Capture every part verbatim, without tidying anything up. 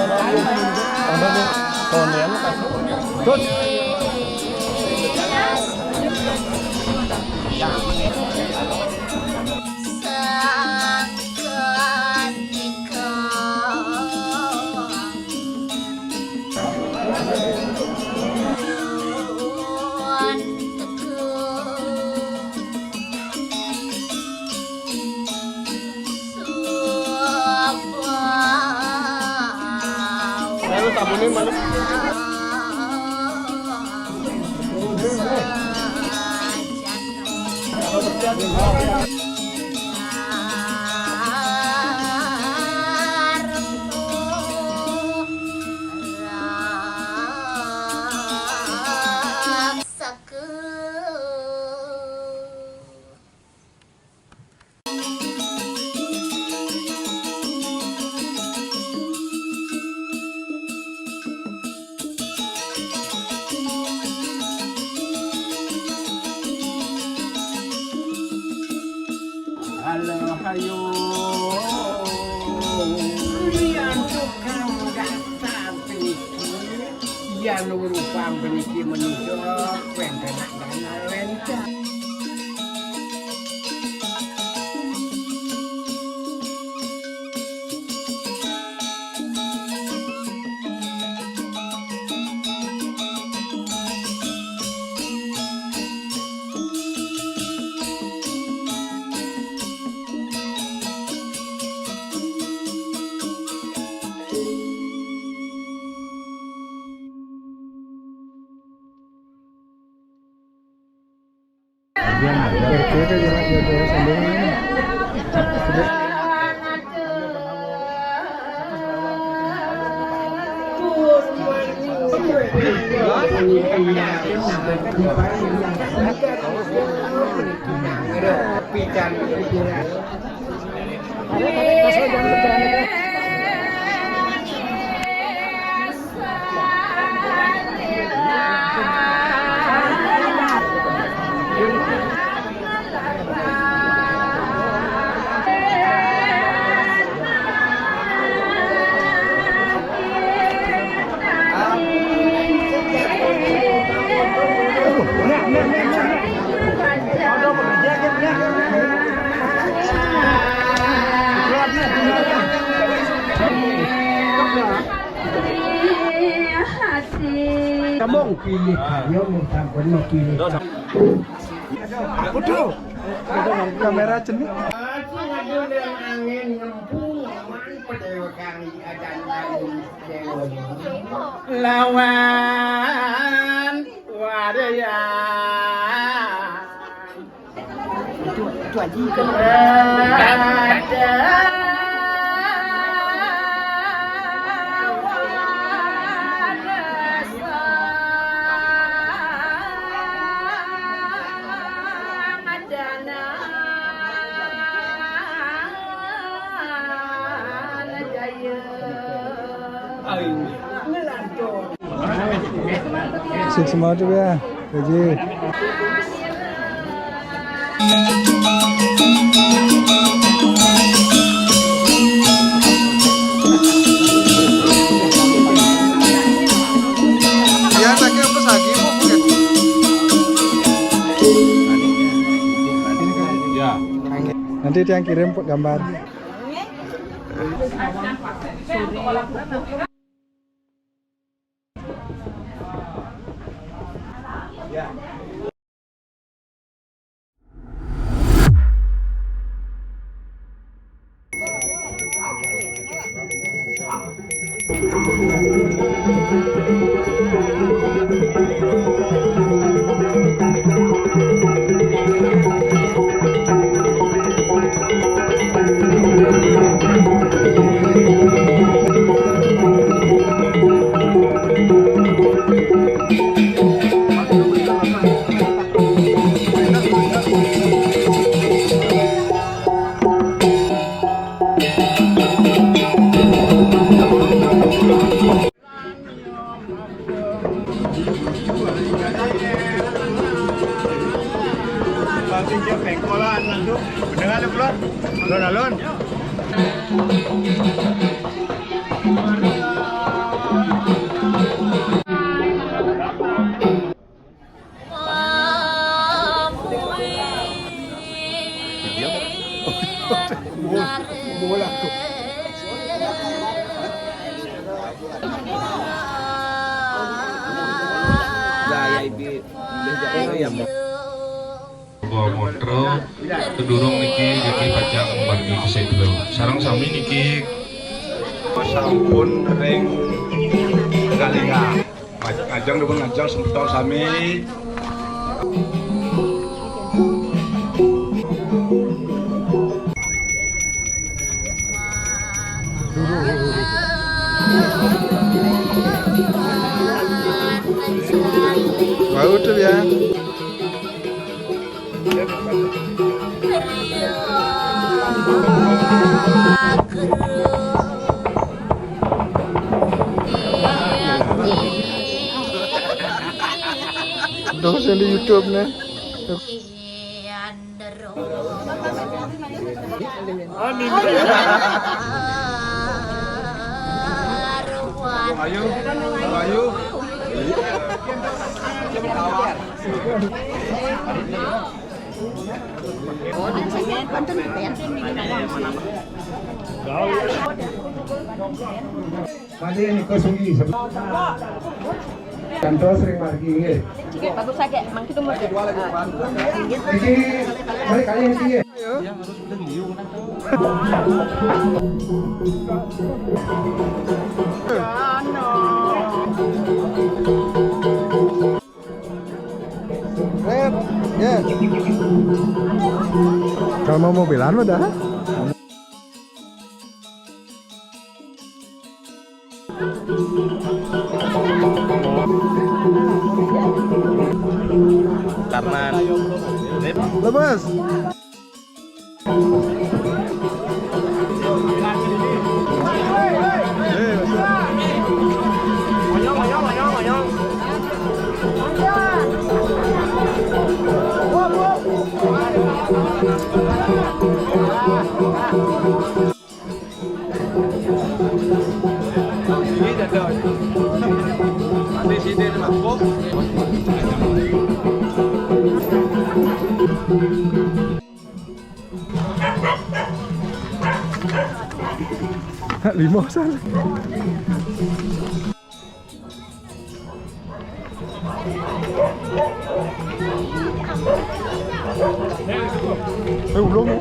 Tambah nih, kalau niatnya kan. Terus. Lalu tabunin mana? Halo, hayo. Lian tukang dasar peniki. Yan urupang peniki menunjuk, kuwi penak dana lenta. Kamu pilih, dia mau sampun mau pilih. Waduh, kamera jenih. Aku ngedul yang angin ngempung, aman pedewa kari adan lawan dewa. Lawan warian. Itu, itu aja. Ada. Sik semua tuh ya, gaji. Ya, lagi apa lagi, Bu? Ya. Nanti dia yang kirim gambar. Alon. Bola tuh. Ya, ya, Ibi. Udah jalan ya, Mbak. Bawa motor, tedurung niki, niki pacang margi kesedlo. Sareng sami niki. Sampun ring Kalinga. Ngajeng, dipun ngajeng semeton sami. Mau tuh ya. Dong sing di YouTube nih. Ayo, ayo. Tadi yang dikosongi. Kantos ring margi nggih. Cik, bagus aja, mangki nomor. Iki, mari kalian iki nggih. Red, yes. Kalau mau mobilan udah. Karman. Lepas. Ini jadon. Di sini mabuk. Lima sana. Eh, ulung ya.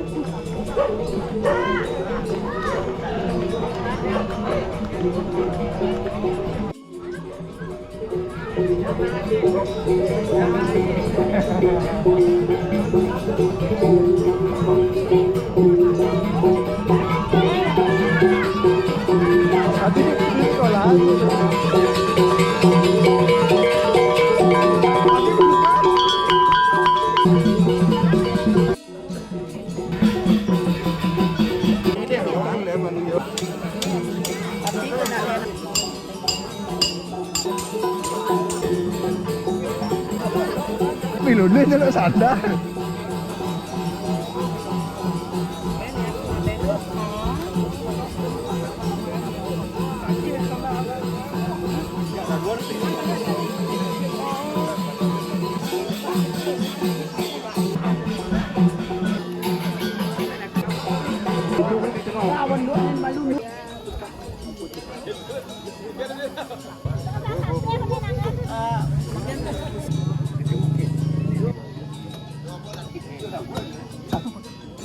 Milune nyeluk sandal.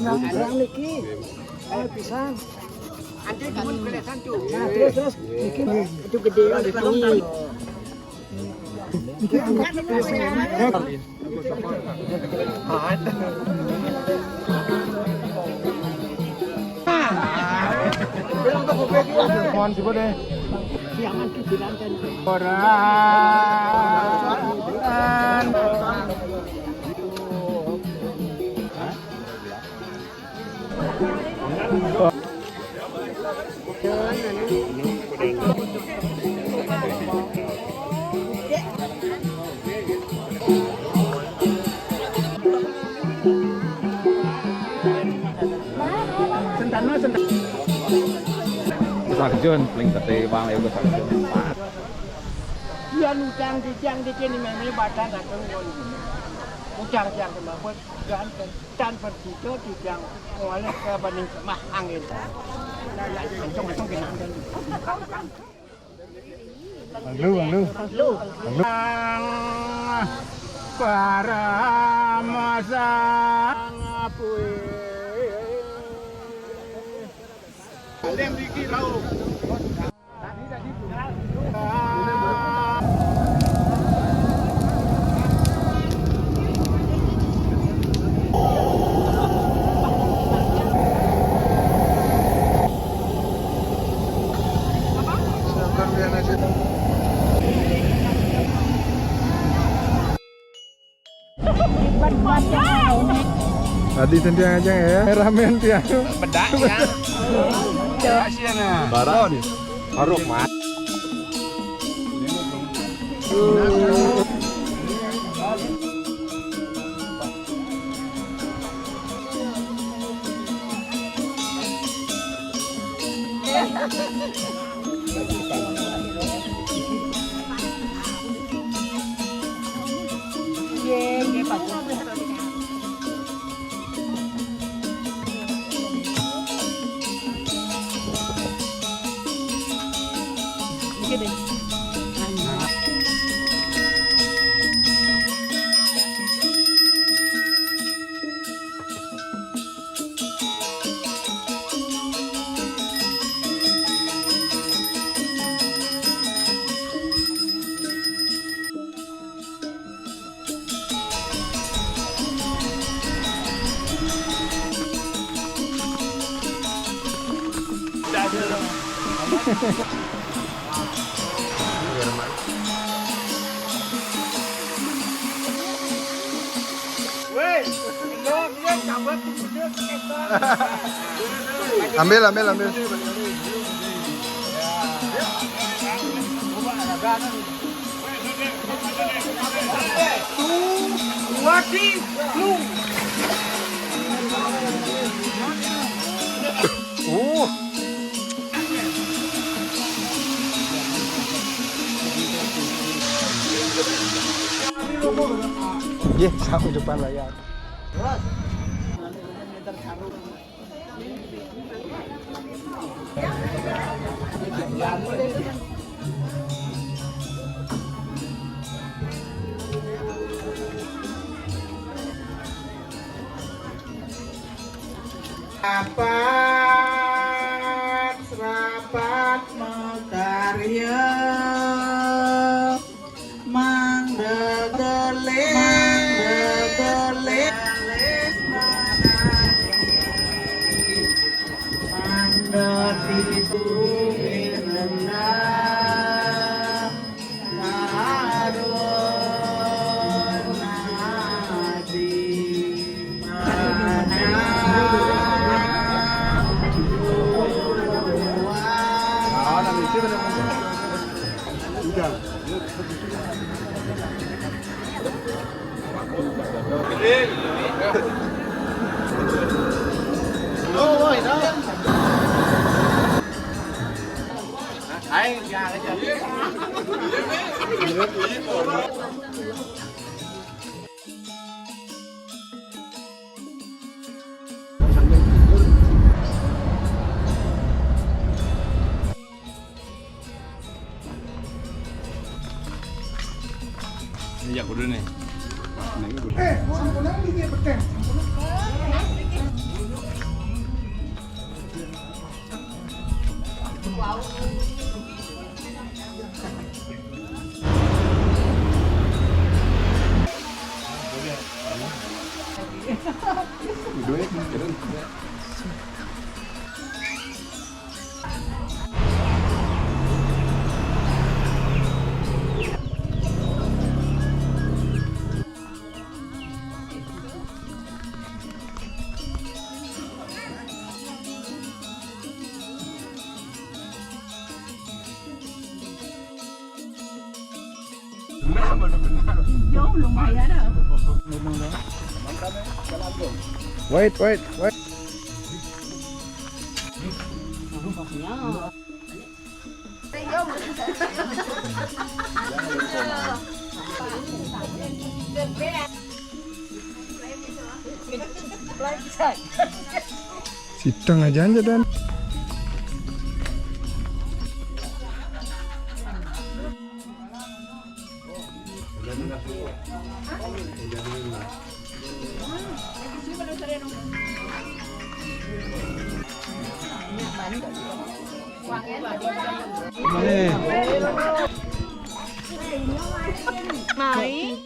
Yang niki, eh, pisang. Nah, terus, terus, niki, itu gede ya, dipangi. Niki angkat, terus. Mohon sipun deh. Ora. Sentano, sentano. Wis Arjun, paling gede wong ya wis Arjun. Iya, utang titiang titiang ini memang batang atau ngono. Ujar tiang kemawon, dan, dan bertiga di tiang oleh ke bening semah angin. Nah, ya, ya, untung, untung kena angin. Bang Lu, Bang Lu. Bang Lu. Bang Lu. Parama sang apui. Tadi sentiang aja ya, ramen tiang. Bedak ya. Kasihan ya. Barat. Harum, Mas. Ambil, ambil, ambil. Uh. Ye, sa ujupan layar. Rapat, rapat makarya. Mangda gelis, mangda gelis, mangda tidur rendah, larut nadi. Ini jak kudu nih. Eh, sampunan di dia peteng. Jauh lumayan dah. Wait, wait, wait. Sidang aja aja dan. Mai.